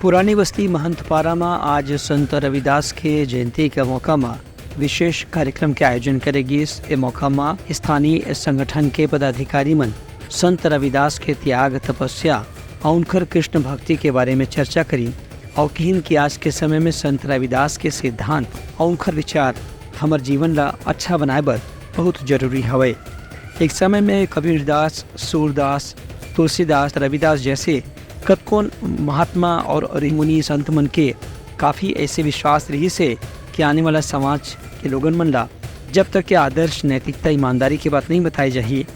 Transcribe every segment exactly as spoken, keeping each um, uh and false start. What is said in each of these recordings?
पुरानी बस्ती महंतपारा म आज संत रविदास के जयंती के मौका म विशेष कार्यक्रम के आयोजन करे गिस। ए मौका म स्थानीय संगठन के पदाधिकारी मन संत रविदास के त्याग, तपस्या अउ उनकर कृष्ण भक्ति के बारे में चर्चा करिन अउ किहिन कि आज के समय में संत रविदास के सिद्धांत अउ उनकर विचार हमर जीवन ला अच्छा बनाए बर बहुत जरूरी हवय। एक समय में कबीरदास, सूरदास, तुलसीदास, रविदास जैसे कतकोन महात्मा और ऋषि मुनि संत मन के काफी ऐसे विश्वास रहिस हे कि आने वाला समाज के लोगन मन ला जब तक ये आदर्श, नैतिकता, ईमानदारी के बात नहीं बताई जाही,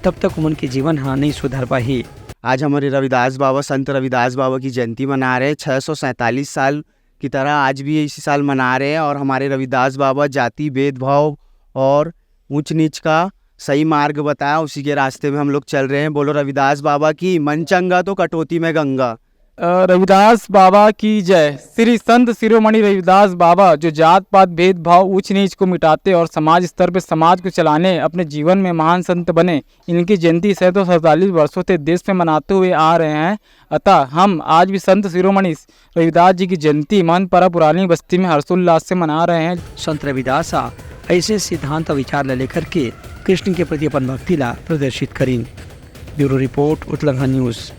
तब तक उमन के जीवन ह नहीं सुधर पाही। आज हमारे रविदास बाबा, संत रविदास बाबा की जयंती मना रहे हैं। छह सौ सैंतालीस साल की तरह आज भी इसी साल मना रहे हैं और हमारे रविदास बाबा जाति भेदभाव और ऊंच नीच का सही मार्ग बताया, उसी के रास्ते में हम लोग चल रहे हैं। बोलो रविदास बाबा की। मन चंगा तो कटौती में गंगा। अ, रविदास बाबा की जय। श्री संत शिरोमणि रविदास बाबा, जो जात पात भेदभाव, ऊंच नीच को मिटाते और समाज स्तर पर समाज को चलाने अपने जीवन में महान संत बने, इनकी जयंती छह सौ सैंतालीस वर्षों से देश में मनाते हुए आ रहे हैं। अतः हम आज भी संत शिरोमणि रविदास जी की जयंती महंतपारा पुरानी बस्ती में हर्षोल्लास से मना रहे हैं। संत रविदास ह ऐसे सिद्धांत अउ विचार ला लेकर के कृष्ण के प्रति अपन भक्ति ला प्रदर्शित करिन। ब्यूरो रिपोर्ट, उतलंघा न्यूज।